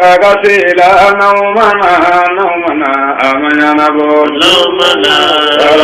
Ka se la n'aw ma na, n'aw ma na, a ma ɲɛnabɔ. N'aw ma na, n'aw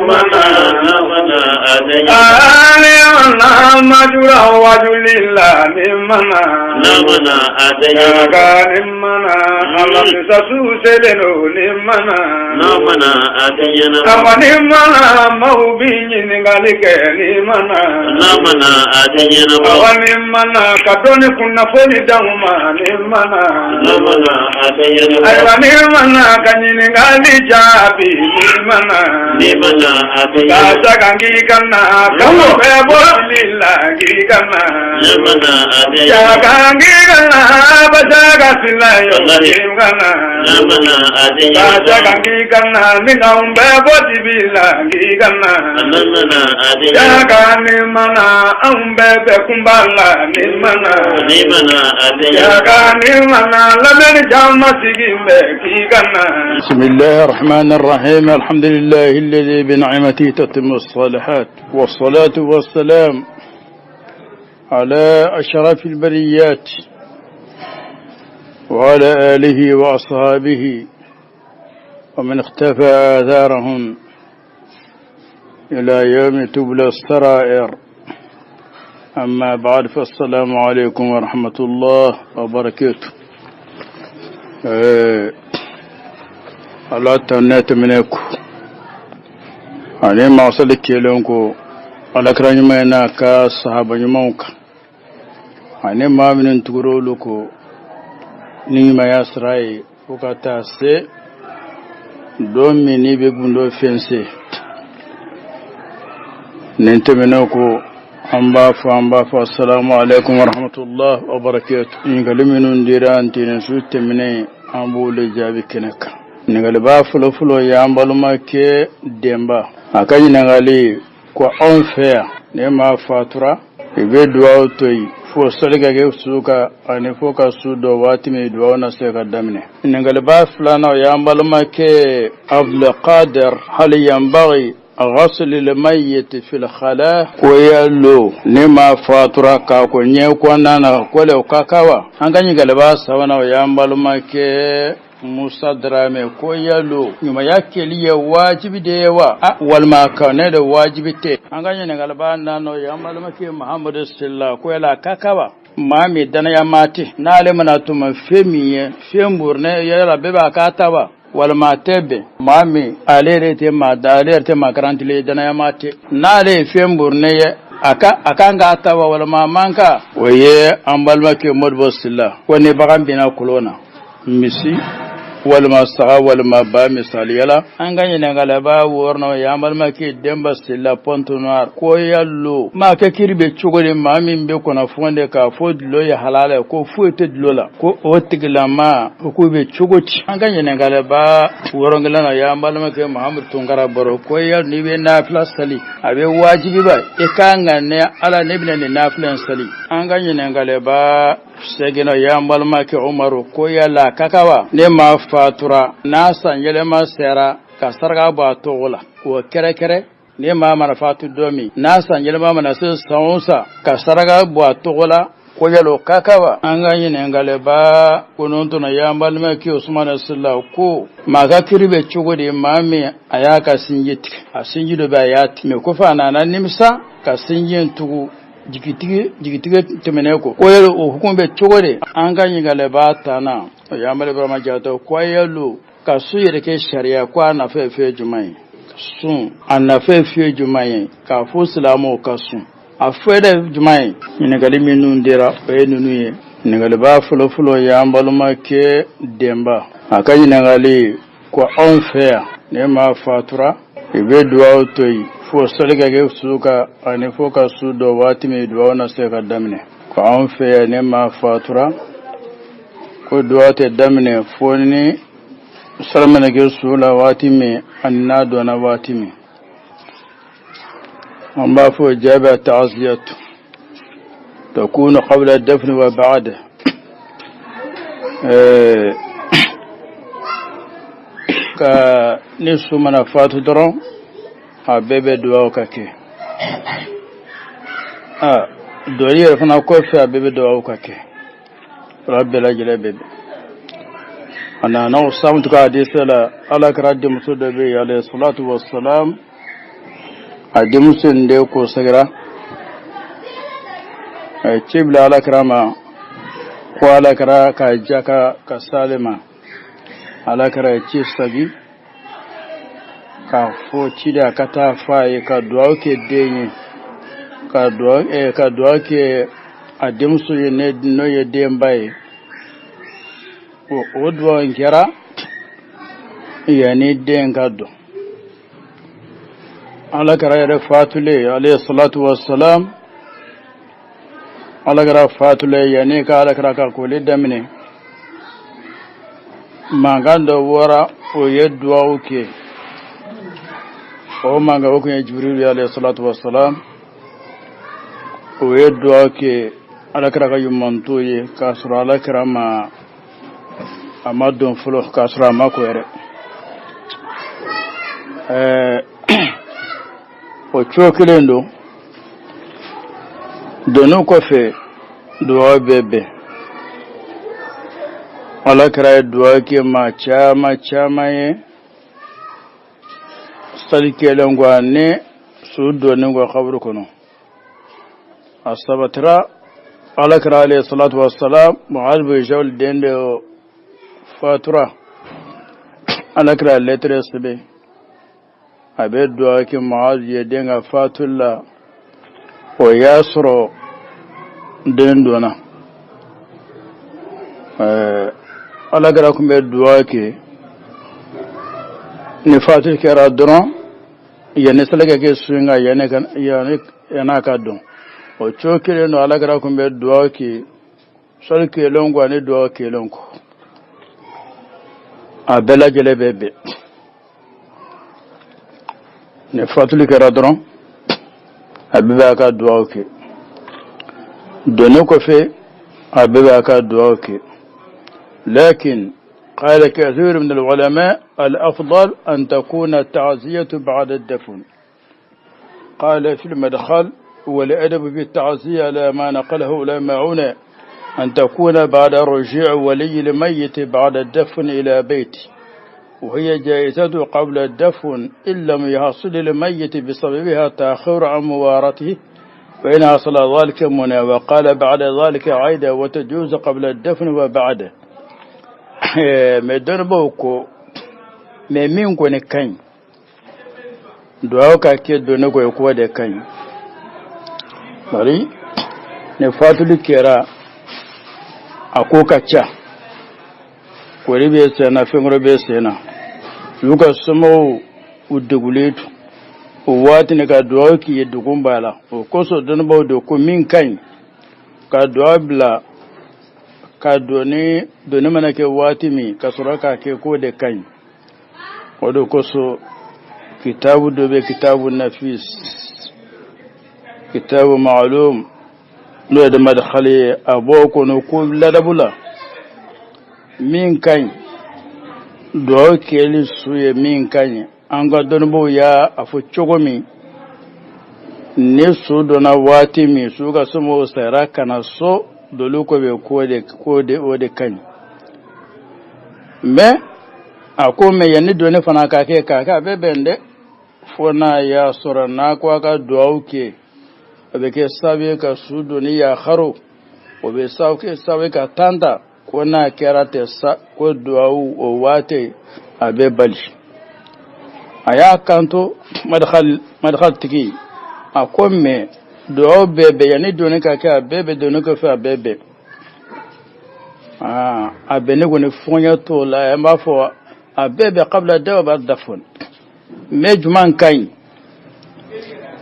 ma na, n'aw ma na, a tɛ ɲɛnabɔ. Aa ni ma na, majura wajuli la, ni ma na. N'aw ma na, a tɛ ɲɛnabɔ. Ka ni ma na, alamisa su selen don, ni ma na. N'aw ma na, a tɛ ɲɛnabɔ. Awa ni ma na, maaw bi ɲininkali kɛ, ni ma na. N'aw ma na, a tɛ ɲɛnabɔ. Awa ni ma na, ka dɔnni kunnafoni d'anw ma, ni ma na. N'aw ma na, a tɛ ɲɛnabɔ. Ayiwa ni ma na, ka ɲininkali jaabi, ni ma na. N'i ma na, a tɛ Ka ɲɛnabɔ. saga k'i ka na, ka bɛɛ bɔ fili la k'i ka na. N'aw ma na, a tɛ ɲɛnabɔ. Saga k'i ka na, basaga sila yo, Wallahi. k'i ka na. N'aw ma na, a tɛ Ka ɲɛnabɔ. saga k'i ka na, ni k'anw bɛɛ bɔ dibi la k'i ka na. N'aw ma na, a tɛ ɲɛnabɔ. Saga ni ma na, anw bɛɛ bɛ kunba la ni ma na. N'i ma na, a tɛ ɲɛnabɔ. Saga ni ma na, lamɛnni caman sigi bɛ k'i ka na. بسم الله الرحمن الرحيم الحمد لله الذي بنعمته تتم الصالحات والصلاة والسلام على أشرف البريات وعلى آله وأصحابه ومن اختفى آثارهم إلى يوم تبلى السرائر أما بعد فالسلام عليكم ورحمة الله وبركاته Ala ta ne tɛmɛnen ko ani masali kelen ko alakira ɲuman ye n'a ka sahaba ɲumanw kan ani maa minnu tugura olu kɔ ni ɲumanya sira ye fo ka taa se don min n'i bɛ gundo fɛnse nin tɛmɛnen ko an b'a fɔ asalamu alaikum warahmatullah wabarakatuh. Ɲininkali minnu dira ntɛnɛn su tɛmɛnen, an b'olu jaabi kɛnɛ kan. Ɲininkaliba fɔlɔfɔlɔ ye an balimakɛ Denba a ka ɲininkali ko anw fɛ yan, ne maa fatura, i bɛ duwawu to yen fo sali ka kɛ su kan ani fo ka su dɔ waati min duwawu na se ka daminɛ. Ɲininkaliba filanan, o y'an balimakɛ Abdulkader, hal yanbaghi ghasl al-mayyit fil khala, ko yalo ne maa fatura k'a ko ɲɛ kɔnɔna na ko le o ka kan wa? An ka ɲininkaliba sabanan, o y'an balimakɛ Musa Darame, ko yalo ɲumanya kɛli ye wajibi de ye wa, a walima ka ne de wajibi tɛ? An ka ɲininkaliba naani, o y'an balimakɛ Mahamadu Sila, ko yala a ka kan wa maa min danaya maa tɛ n'ale mana tuma fɛn min ye fɛn burinɛ, yala bɛɛ b'a k'a ta wa, walima a tɛ bɛn maa min ale yɛrɛ tɛ maa da, ale yɛrɛ tɛ maa garantilen ye, danaya maa tɛ n'ale ye fɛn burinɛ ye, a ka a kan k'a ta wa, walima a man kan? O ye an balimakɛ Modibo Sila, ko ni bagan binna kolon na, misi walima saga walima ba misaliya la. An ka ɲininkaliba wɔɔrɔnan, o ye an balimakɛ Denba Sila Pointe Noire, ko yalo maa kɛ kiri bɛ cogo di maa min bɛ kunnafoni de k'a fɔ dulɔ ye halala ye, ko foyi tɛ dulɔ la, ko o tigilama o k'u bɛ cogo di? An ka ɲininkaliba wɔɔrɔnkelen na, o y'an balimakɛ Mahamadu Tunkara Baro, ko yalo n'i bɛ nafila sali, a bɛ wajibi ba i kan ka ne Ala ne bɛna nin nafila in sali? An ka ɲininkaliba seginna, y'an balimakɛ Umaru, ko yala a ka kan wa ne maa fatura n'a san yɛlɛma sera ka saraka bɔ a tɔgɔ la k'o kɛrɛkɛrɛ, ne maa mana fatu don min n'a san yɛlɛma mana se san o san ka saraka bɔ a tɔgɔ la, ko yala o ka kan wa? An ka ɲininkaliba kɔnɔntɔnna, y'an balimakɛ Usumana Sila, ko maa ka kiri bɛ cogo di maa min a y'a ka sinji tigɛ, a sinji dɔ bɛ a y'a tigɛ mɛ kɔfɛ a nana nimisa ka sinji in tugu jigitigi jigitigɛ tɛmɛnen kɔ, ko yala o hukumu bɛ cogo di? An ka ɲininkaliba tanna, o y'an balima Ibrahima Jatɔ, ko yalo ka sun yɛrɛ kɛ sariya, ko a nafa ye fɛn jumɛn ye? Sun a nafa ye fɛn jumɛn ye k'a fɔ silamɛw ka sun, a fɛɛrɛ jumɛn ye? Ɲininkali minnu dira, o ye ninnu ye. Ɲininkaliba fɔlɔfɔlɔ y'an balimakɛ Denba a ka ɲininkali ko anw fɛ yan, ne maa fatura, i bɛ duwawu to yen fo sali ka kɛ su kan ani fo ka su dɔ waati min duwawu na se ka daminɛ, ko anw fɛ yan ne maa fatura, ko duwawu tɛ daminɛ fo ni sali mana kɛ su la waati min ani n'a dɔnna waati min. An b'a fɔ jaabi ta'aziyatu takunu qabla dafni wa ba'da ka ni su mana fatu dɔrɔn a bɛɛ bɛ duwawu ka kɛ, a dɔli yɛrɛ fana kɔfɛ a bɛɛ bɛ duwawu ka kɛ. Fila bɛɛ lajɛlen bɛ bɛn. A nana o samutu ka hadisa la, ala kira denmuso dɔ bɛ yen, alayhi salatu wassalam, a denmuso in de ko sɛgɛra, a ye ci bila ala kira ma ko ala kira ka ja ka s'ale ma. Ala kira ye ci sagi k'a fɔ ci a ka taa fɔ a ye ka duwawu kɛ den ye, ka duwawu kɛ a denmuso ye, n'o ye denba ye. O duwawu in kɛra yanni den ka don. Ala kira yɛrɛ fatulen, alayhi salatu wassalam, ala kira fatulen, yanni ka ala kira ka koli daminɛ, mankan dɔ bɔra, o ye duwawu kɛ. O mankan o kun ye Jibril ye, alayhi salatu wassalam. O ye duwawu kɛ ala kira ka ɲumanto ye, k'a sɔrɔ ala kira ma a ma don fɔlɔ, k'a sɔrɔ a ma ko yɛrɛ. O cogo kelen don, donni kɔfɛ duwawu bɛ bɛn. Ala kira ye duwawu kɛ maa caman caman ye sali kɛlen kɔ ani su donnen kɔ kaburu kɔnɔ. A sabatira ala kira alayhi salatu wassalam, Muaz bin Jabal den de fatura, ala kira lɛtɛrɛ sɛbɛn, a bɛ duwawu kɛ Muaz ye den ka fatuli la. O y'a sɔrɔ den donna. Ala kira tun bɛ duwawu kɛ ni fatuli kɛra dɔrɔn, yanni sali ka kɛ su in kan, yanni a ka don. O cogo kelen don, ala kira tun bɛ duwawu kɛ sali kelen kɔ ani duwawu kelen kɔ. A bɛɛ lajɛlen bɛ bɛn. Ni fatuli kɛra dɔrɔn, a bɛɛ b'a ka duwawu kɛ. Donni kɔfɛ, a bɛɛ b'a ka duwawu kɛ. لكن قال كثير من العلماء: الأفضل أن تكون التعزية بعد الدفن. قال في المدخل: والأدب في التعزية على ما نقله علماؤنا أن تكون بعد رجوع ولي الميت بعد الدفن إلى بيته، وهي جائزة قبل الدفن إن لم يحصل للميت بسببها تأخر عن موارته، فإن حصل ذلك منع. وقال بعد ذلك أيضا: وتجوز قبل الدفن وبعده. Mais dɔnnibaaw ko mais min kɔni ka ɲi, duwawu ka kɛ donni kɔ ye, ko de ka ɲi. Bari ni fatuli kɛra, a ko ka ca, kori bɛ sen na, fɛn wɛrɛ bɛ sen na, olu ka somɔgɔw u degulen don o waati ni ka duwawu k'i ye, degun b'a la. O kosɔn dɔnnibaaw de ko min ka ɲi, ka duwawu bila ka donni, donni mana kɛ waati min, ka sɔrɔ k'a kɛ, k'o de ka ɲi. O de kosɔn kitabu dɔ bɛ, kitabu nafis, kitabu ma'lum, n'o ye madkhali ye, a b'o kɔnɔ ko ladabu la, min ka ɲi, duwawu kɛli su ye min ka ɲi, an ka dɔnnibaaw y'a a fɔ cogo min, ni su donna waati min, su ka somɔgɔw sara ka na so, dolu ko bɛ ko de o de ka ɲi. Mais a ko mais yanni donni fana ka kɛ, k'a kɛ, a bɛ bɛn dɛ, fo n'a y'a sɔrɔ n'a ko a ka duwawu kɛ, o bɛ kɛ sababu ye ka su donni yakaro, o bɛ kɛ sababu ye ka tan ta. Ko n'a kɛra ten sa, ko duwawu o waati a bɛ bali. A y'a kanto madkhal tigi, a ko mais duwawu bɛɛ bɛ yanni donni ka kɛ, a bɛɛ bɛ donni kɔfɛ, a bɛɛ bɛn. A bɛ ne kɔni fɔɲɛ t'o la, an b'a fɔ a bɛɛ bɛ qabla dawa b'a dafun, mais jumɛn ka ɲi?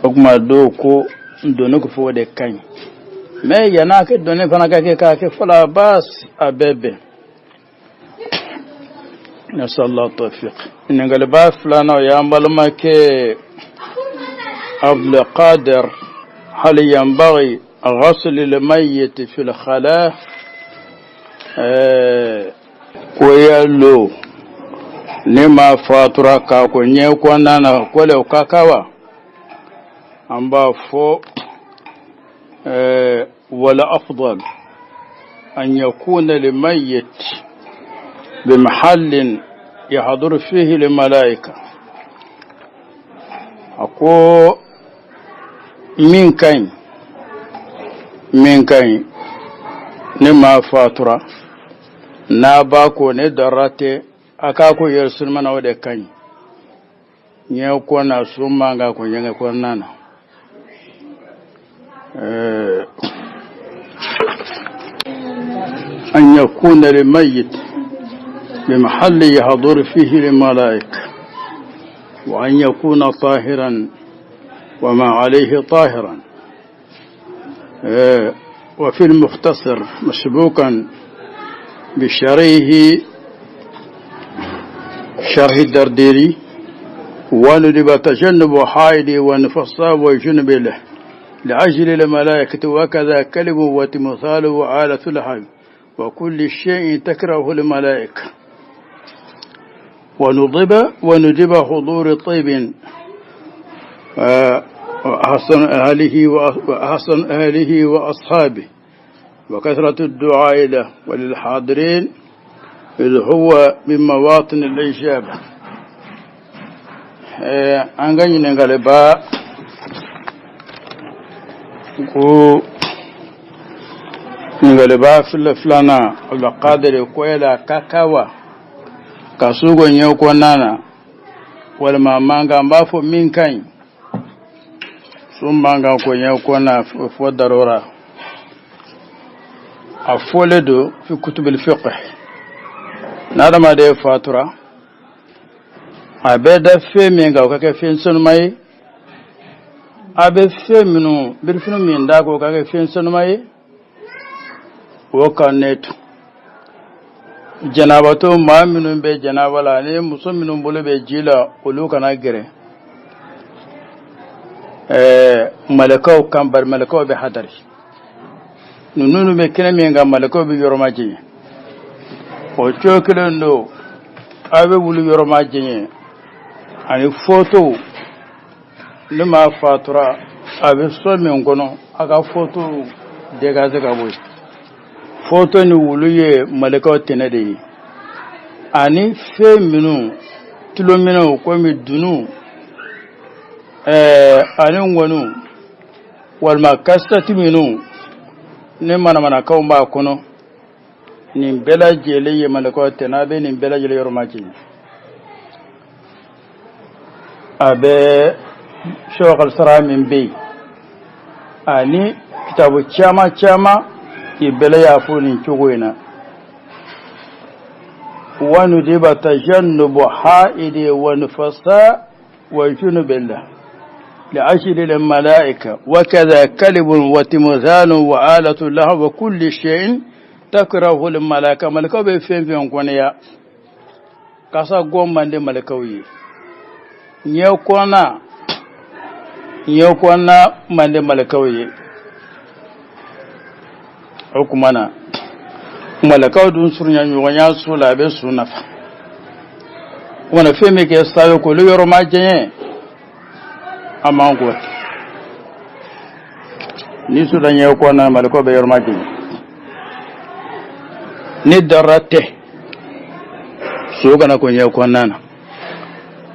O tuma dɔw ko donni kɔfɛ, o de ka ɲi. Mais yann'a kɛ, donni fana ka kɛ, k'a kɛ fɔlɔ, baas, a bɛɛ bɛn. Nasallahu tawfiq. Ɲininkaliba filanan, o y'an balimakɛ Abdulkadir: هل ينبغي غسل الميت في الخلاء؟ Ko yalo ni ma fatura k'a ko ɲɛ kɔnɔna na, ko le o ka kan wa? An b'a fɔ wala afdal أن يكون للميت بمحل يحضر فيه الملائكة. A ko min ka ɲi, min ka ɲi, ni maa fatura n'a b'a ko ni darura tɛ, a k'a ko yɛrɛ sunuma na, o de ka ɲi. Ɲɛ kɔnna su man kan ko ɲɛgɛn kɔnɔna na. أن يكون للميت بمحل يحضر فيه الملائكة وأن يكون طاهرا وما عليه طاهرا. وفي المختصر مسبوقا بشريه شرح الدرديري: وندب تجنب حائل ونفصا وجنب له لأجل الملائكة، وكذا كلب وتمثال وآلة لحم وكل شيء تكرهه الملائكة. وندب حضور طيب وأحسن أهله وأصحابه وكثرة الدعاء له وللحاضرين، إذ هو من مواطن الإجابة. An ka ɲininkaliba ko ɲininkaliba filanan, Abdulkadir ko yala ka kan wa ka su ko ɲɛ kɔnɔna na walima man kan? N b'a fɔ min ka ɲi, su man kan ko ɲɛ kɔnɔna fo darura. A fɔlen don fi kutubil fiqh, n'adamaden fatura, a bɛ da fɛn min kan, o ka kɛ fɛn sanuma ye. A bɛ fɛn minnu birifini min d'a kan, o ka kɛ fɛn sanuma ye. O ka ne to janabatɔ, maa minnu bɛ janaba la ani muso minnu bolo bɛ ji la, olu kana gɛrɛ malɛkaw kan, bari malɛkaw bɛ hadari. Ninnu bɛ kɛnɛ min kan, malɛkaw bɛ yɔrɔ ma jɛɲɛ. O cogo kelen don, a bɛ wuli yɔrɔ ma jɛɲɛ ani fotow. Ni maa fatura, a bɛ so min kɔnɔ, a ka foto dégager ka bɔ yen. Foto ni wulu ye malɛkaw tɛnɛ de ye, ani fɛn minnu tulominɛw komi dunu ani ŋɔniw walima kasɛti minnu ni manamanakaw b'a kɔnɔ, nin bɛɛ lajɛlen ye malɛkaw tɛnɛ. A bɛ nin bɛɛ lajɛlen yɔrɔ ma jɛɲɛ. A bɛ sɔkal sara min bɛ yen ani kitabu caman caman, i bɛɛ y'a fɔ nin cogo in na. وندب تجنب حائل ونفساء وجنب الله لأجل الملائكة، وكذا كلب وتمثال وآلة له وكل شيء تكره الملائكة. Malɛkaw bɛ fɛn fɛn kɔnɔya, kasa gɔn man di malɛkaw ye. Ɲɛ kɔnna man di malɛkaw ye. O tuma na, malɛkaw dun surunya ɲɔgɔnya so la, a bɛ su nafa. O kumana, fɛn bɛ kɛ sababu k'olu yɔrɔ ma jɛɲɛ, a man k'o kɛ. Ni su da ɲɛ kɔnna, malɛkaw bɛ yɔrɔ ma jɛɲɛ. Ni dara tɛ, so kana ko ɲɛ kɔnɔna na.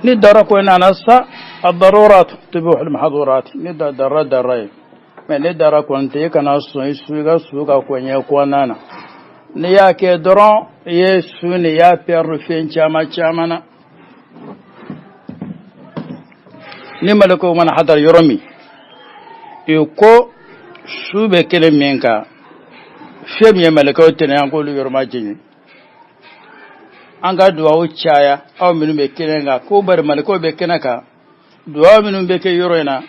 Ni dara ko nana sa, الضرورات تبيح المحظورات. Ni da dara dara ye, mais ni dara kɔni tɛ, i kana sɔn i su i ka su ka ko ɲɛ kɔnɔna na. N'i y'a kɛ dɔrɔn, i ye su ni i y'a perdre fɛn caman caman na. Ni malɛkaw mana hadara yɔrɔ min, i ko su bɛ kelen min kan, fɛn min ye malɛkaw tɛnɛ, an k'olu yɔrɔ ma jɛɲɛ. An ka duwawu caya, aw minnu bɛ kɛnɛ kan, ko bari malɛkaw bɛ kɛnɛ kan. Duwawu minnu bɛ kɛ yɔrɔ in na,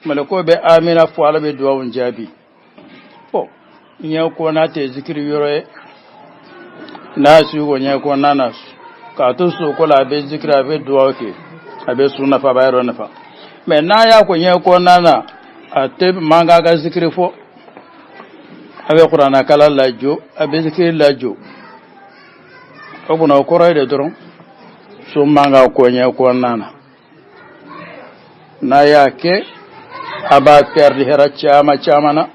malɛkaw bɛ amina fɔ, Ala bɛ duwawu jaabi. Bon, ɲɛ kɔnna tɛ zikiri yɔrɔ ye. N'a su ko ɲɛ kɔnɔna na k'a to soko la, a bɛ zikiri, a bɛ duwawu kɛ, a bɛ su nafa, a b'a yɔrɔ nafa. Mais n'a y'a ko ɲɛ kɔnɔna na, a tɛ man kan ka zikiri fɔ. A bɛ kuranna lajɔ, a bɛ zikiri lajɔ. O kunna, o kɔrɔ ye de dɔrɔn, so man kan ko ɲɛ kɔnɔna na. N'a y'a kɛ, a b'a perdre hɛrɛ caman caman na.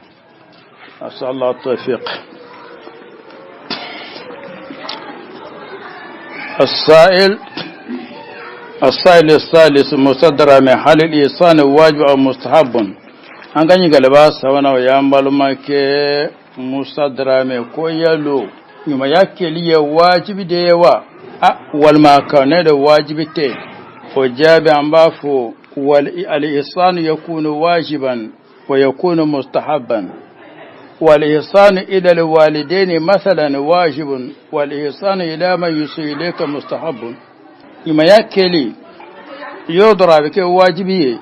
Asallahu tawfiq. السائل السائل الثالث Musa Darame هل الإحسان واجب أو مستحب؟ An ka ɲininkaliba sabanan, o y'an balimakɛ Musa Darame ko yalo ɲumanya kɛli ye wajibi de ye wa, a walima ka ne de wajibi tɛ? O jaabi, an b'a fɔ wal الإحسان يكون واجبا ويكون مستحبا. والإحسان إلى الوالدين مثلا واجب، والإحسان إلى من يسيء إليك مستحب. Ɲumanya kɛli, yɔrɔ dɔ a bɛ kɛ wajibi ye,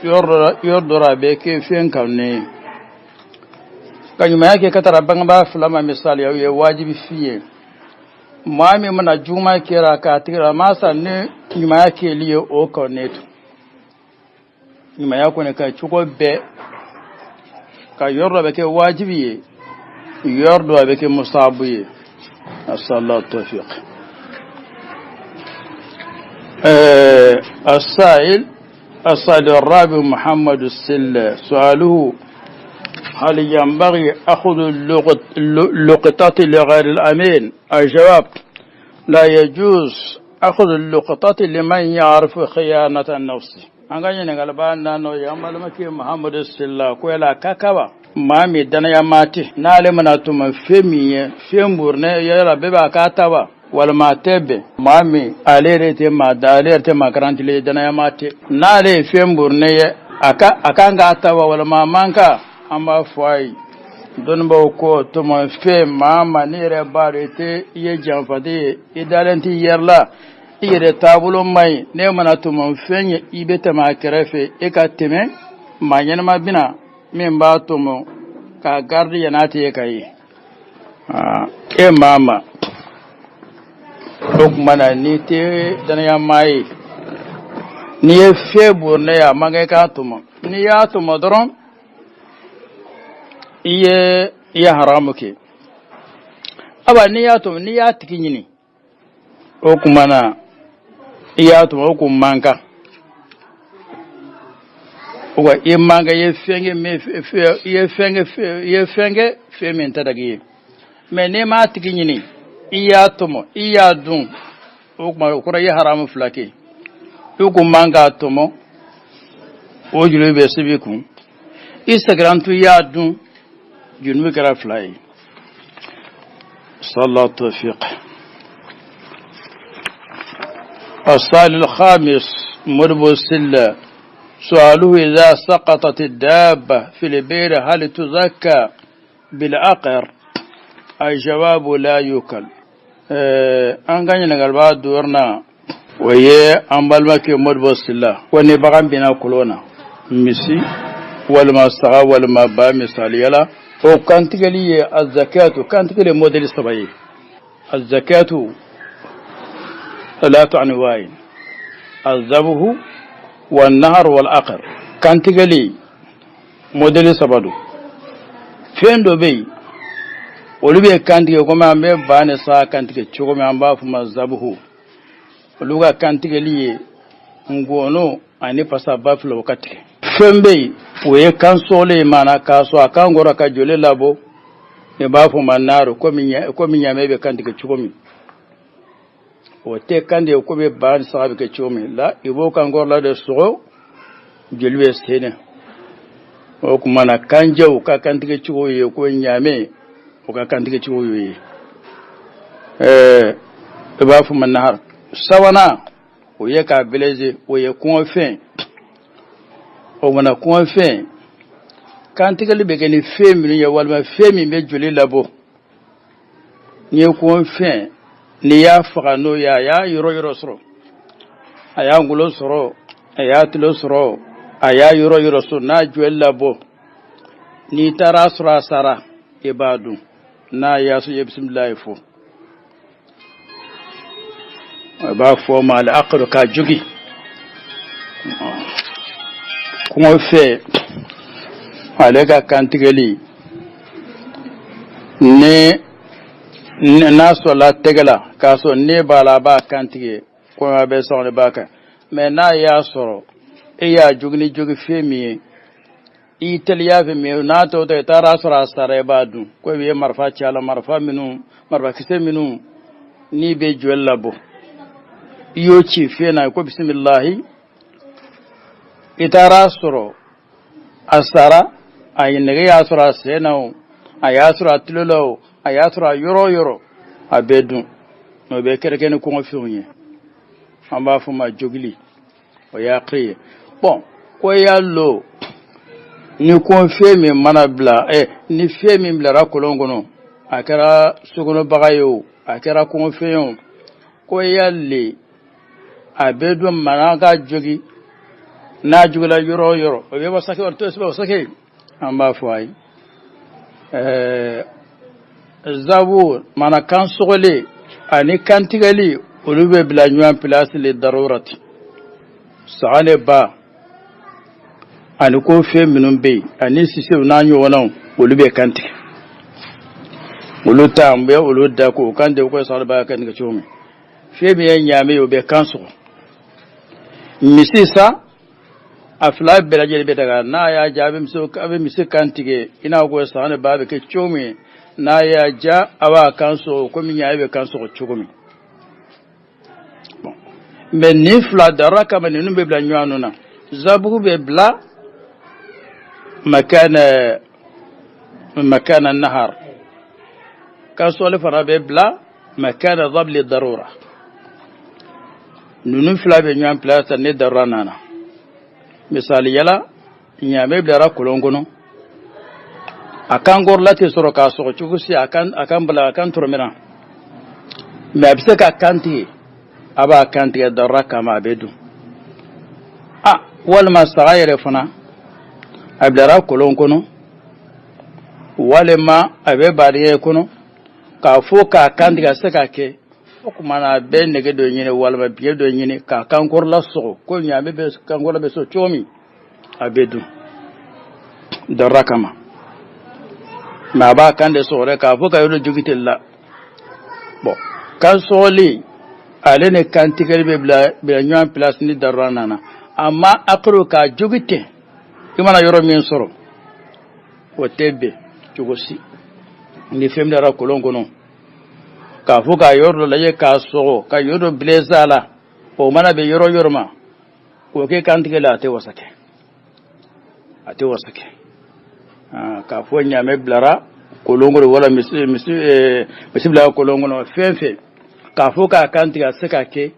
yɔrɔ dɔ a bɛ kɛ fɛn kanu ye. Ka ɲumanya kɛ ka taara bangebaa fila ma, misali, o ye wajibi f'i ye. Maa min mana juguman kɛra k'a tigi a ma sa ni ɲumanya kɛli ye, o kanu to ɲumanya kɔni ka cogo bɛɛ ka yɔrɔ dɔ bɛ kɛ wajibi ye, yɔrɔ dɔ a bɛ kɛ musabu ye. أسأل الله التوفيق. السائل الرابع محمد السلة، سؤاله: هل ينبغي أخذ اللقطة لغير الأمين؟ الجواب: لا يجوز أخذ اللقطة لمن يعرف خيانة النفس. An ka ɲininkaliba nano y'an balimakɛ Muhamadu Silla ko yala ka kaba maa min danaya maa tɛ n'ale mana tuma fɛn min ye fɛn burinɛ, yala bɛɛ b'a k'a ta wa, walima a tɛ bɛn? Maa min ale yɛrɛ tɛ maa da, ale yɛrɛ tɛ maa garantilen ye, danaya maa tɛ, n'ale ye fɛn burinɛ ye, a ka a kan k'a ta wa, walima a man kan? An b'a fɔ a ye, dɔnnibaaw ko tuma fɛn maa ma ne yɛrɛ b'a dɔn i tɛ, i ye janfaden ye, i dalen t'i yɛrɛ la, i yɛrɛ taabolo man ɲi, ne mana tuma fɛn ye, i bɛ tɛmɛ a kɛrɛfɛ, e ka tɛmɛ, maa ɲɛnama bɛna min b'a tɔmɔ k'a garidi yan'a tɛ ye ka ye e maa ma. O tuma na, n'i tɛ danaya maa ye, n'i ye fɛn bɔn ne ye, a man kan i k'a tɔmɔ. N'i y'a tɔmɔ dɔrɔn, i ye haramu kɛ. Aba n'i y'a tɔmɔ, n'i y'a tigi ɲini, o tuma na i y'a tɔmɔ, o kun man kan. Wa i man kan, i ye fɛn kɛ min, i ye fɛn kɛ, i ye fɛn kɛ fɛn min tɛ dagi ye. Mɛ n'i m'a tigi ɲini, i y'a tɔmɔ, i y'a dun, o tuma o kɔrɔ i ye haramu fila kɛ. I kun man k'a tɔmɔ, o juru bɛ sɛbɛn i kun. I seginna i y'a dun, junubu kɛra fila ye. صلى التوفيق. السؤال الخامس مربو السلة، سؤاله: إذا سقطت الدابة في البئر هل تزكى بالعقر؟ الجواب: لا يؤكل. An ka ɲininkaliba duurunan, o ye an balimakɛ Modibo Sila ko ni bagan binna kolon na, misi walima saga walima ba misaliya la, o kantigɛli ye الزكاة kantigɛli modèle saba ye. الزكاة ثلاث أنواع: الذبح والنحر والعقر. Kantigɛli modèle saba don. Fɛn dɔ bɛ yen, olu bɛ kantigɛ komi an bɛ ba ni sa kantigɛ cogo min, an b'a fɔ ma ذبح. Olu ka kantigɛli ye ngɔnɔ ani pasaba fila, o ka tigɛ. Fɛn bɛ yen, o ye kan sɔgɔlen ye, maana k'a sɔrɔ a kan kɔrɔ ka joli labɔ, i b'a fɔ ma نحر, komi ɲamɛ bɛ kantigɛ cogo min. O tɛ kantigɛ komi ba ni saga bɛ kɛ cogo min la, i b'o kan kɔrɔla de sɔgɔ, joli bɛ sen. O tuma na, kanjɛw ka kantigɛ cogo ye ko ɲamɛ, o ka kantigɛ cogo ye i b'a fɔ ma نحر. Sabanan, o ye k'a blesser, o ye kɔngɔfɛn. O mana kɔngɔfɛn, kantigɛli bɛ kɛ ni fɛn minnu ye, walima fɛn min bɛ joli labɔ, n'i ye kɔngɔfɛn, n'i y'a faga n'o ye, a y'a yɔrɔ yɔrɔ sɔrɔ, a y'a ngolo sɔrɔ, a y'a tulo sɔrɔ, a y'a yɔrɔ yɔrɔ sɔrɔ, n'a joli labɔ, n'i taara sɔrɔ a sara, i b'a dun. N'a y'a sɔrɔ i ye bisimilayi fɔ, a b'a fɔ ma العقر, k'a jogi. Kɔngɔ fɛ, ale ka kantigɛli, ni n'a sɔrɔla tɛgɛ la k'a sɔrɔ ne b'a la, a b'a kantigɛ komi a bɛ sɔgɔli b'a kan. Mɛ n'a y'a sɔrɔ e y'a jogi ni jogi fɛn min ye, i teliya fɛ min n'a tɔ tɔ, i taara sɔrɔ a sara, i b'a dun, ko i ye marifa ci a la, marifa minnu, marifakisɛ minnu n'i bɛ joli labɔ. I y'o ci fiɲɛ na ko bisimilahi, i taara sɔrɔ a sara, a ye nɛgɛ y'a sɔrɔ a sen na o, a y'a sɔrɔ a tulo la o, a y'a sɔrɔ a yɔrɔ o yɔrɔ, a bɛ dun. O bɛ kɛrɛkɛ ni kɔngɔfɛnw ye, an b'a fɔ ma jogili, o y'a kiri ye. Bɔn, ko y'a lo ni kɔnfɛn min mana bila, ni fɛn min bilara kolon kɔnɔ, a kɛra sokɔnɔbaga ye o, a kɛra kɔngɔfɛn ye o, ko y'a le a bɛ dun mana ka jogi, n'a jogila yɔrɔ o yɔrɔ, o bɛ wasake, o tɛ wasake. An b'a fɔ a ye zabu mana kan sɔgɔli ani kantigɛli, olu bɛ bila ɲɔgɔn pilasi le darurati. Saga ne ba ani ko fɛn minnu bɛ yen ani sisiw n'a ɲɔgɔnnaw, olu bɛ kantigɛ, olu ta an bɛ olu da k'o kan de ko saga b'a kantigɛ cogo min. Fɛn min ye ɲaamɛ ye, o bɛ kan sɔgɔ. Misi sa, a fila bɛɛ lajɛlen bɛ daga. N'a y'a ja, a bɛ misi kan tigɛ i n'a fɔ saga ni ba bɛ kɛ cogo min. N'a y'a ja, a b'a kan sɔgɔ komi ɲaamɛ bɛ kan sɔgɔ cogo min. Mɛ nin fila dara kama, ninnu bɛ bila ɲɔgɔn na. Zabugu bɛ bila makana nahar, kan sɔgɔli fana bɛ bila makana dabli darura. Ninnu fila bɛ ɲɔgɔn pilasi ni darura nana. Misaliyala, ɲaamɛ bilara kolon kɔnɔ, a kan kɔrɔla tɛ sɔrɔ k'a sɔgɔ cogo si, a kan bala, a kan tɔrɔmina, mɛ a bɛ se ka kan tigɛ, a b'a kan tigɛ darura kama, a bɛ dun. A walima saga yɛrɛ fana, a bilara kolon kɔnɔ walima a bɛ baadiyɛ kɔnɔ, k'a fɔ k'a kan tigɛ, a se k'a kɛ. O tuma na, a bɛ nɛgɛ dɔ ɲini walima biɲɛ dɔ ɲini k'a kan kɔrɔla sɔgɔ ko ɲaamɛ bɛ kan kɔrɔla bɛ sɔgɔ cogo min, a bɛ dun darura kama. Mɛ a b'a kan de sɔgɔ dɛ, k'a fɔ ka yɔrɔ jogi teli la. Bɔn, kan sɔgɔli ale ni kan tigɛli bɛ bila ɲɔgɔn pilasi ni darura nana. Amma akaro k'a jogi ten, i mana yɔrɔ min sɔrɔ, o tɛ bɛn cogo si. Ni fɛn bilara kolon kɔnɔ, k'a fɔ k'a yɔrɔ dɔ lajɛ k'a sɔgɔ, ka yɔrɔ dɔ bilese a la, o mana bɛ yɔrɔ yɔrɔ ma k'o kɛ kantigɛ la, a tɛ wasa kɛ, a tɛ wasa kɛ. K'a fɔ ɲaamɛ bilara kolon kɔnɔ wala misi bilara kolon kɔnɔ, fɛn fɛn, k'a fɔ k'a kan tigɛ, a se k'a kɛ,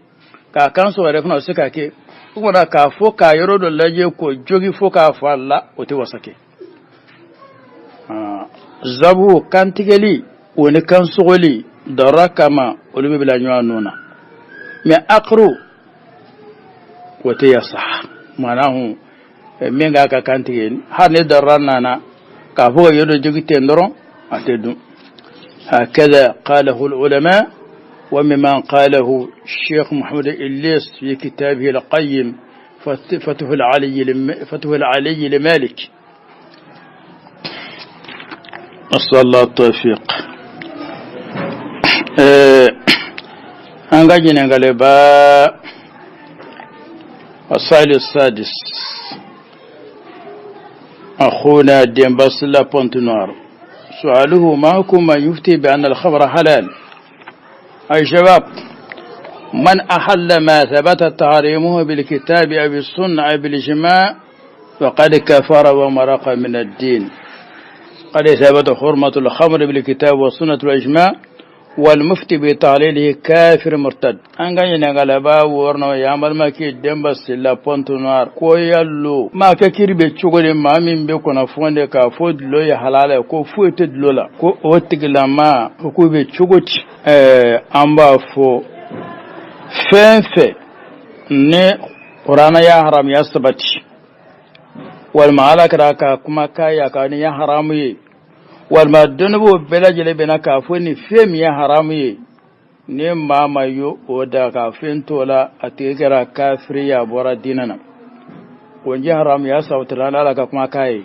k'a kan sɔgɔ yɛrɛ fana, a se k'a kɛ. O kumana, k'a fɔ k'a yɔrɔ dɔ lajɛ k'o jogi fo k'a fɔ a la, o tɛ wasa kɛ. Zabu kantigɛli o ni kan sɔgɔli darura kama, olu bɛ bila ɲɔgɔn nɔ na. Mɛ akaro, o tɛ yasa maanahu min k'a ka kan tigɛ, hali ni darura nana, k'a fɔ ka yɔrɔ dɔ jogi ten dɔrɔn, a tɛ dun. هكذا قاله العلماء، وممن قاله الشيخ محمد إليس في كتابه القيم فتح العلي لمالك. نسأل الله التوفيق. An ka ɲininkali ba السؤال السادس، أخونا ديمباسلا بونتنوار، سؤاله: ما حكم من يفتي بأن الخمر حلال؟ أي شباب، من أحل ما ثبت تحريمه بالكتاب أو بالسنة أو بالإجماع فقد كفر ومرق من الدين. قد ثبت حرمة الخمر بالكتاب والسنة والإجماع، والمفتي بتحليله كافر مرتد. An ka ɲininkali b'a wɔɔrɔnan ye, an balimakɛ Denba Sila Pointe-Noire, ko yalo maa kɛ kiri bɛ cogo di? Maa min bɛ kunnafoni de k'a fɔ dulɔ ye halala ye, ko foyi tɛ dulɔ la, ko o tigilama ko k'u bɛ cogo di? An b'a fɔ fɛn fɛn ni kuranɛ y'a haramuya sabati, walima Ala kɛra ka kumakan ye a ka nin ye haramu ye, walima dɔnnibaw bɛɛ lajɛlen bɛnna k'a fɔ nin fɛn min ye haramu ye, ni maa ma yo o da ka fɛn t'o la, a tigi kɛra kafiri ye, a bɔra diinɛ na. O ye haramuya sabatira ni Ala ka kumakan ye,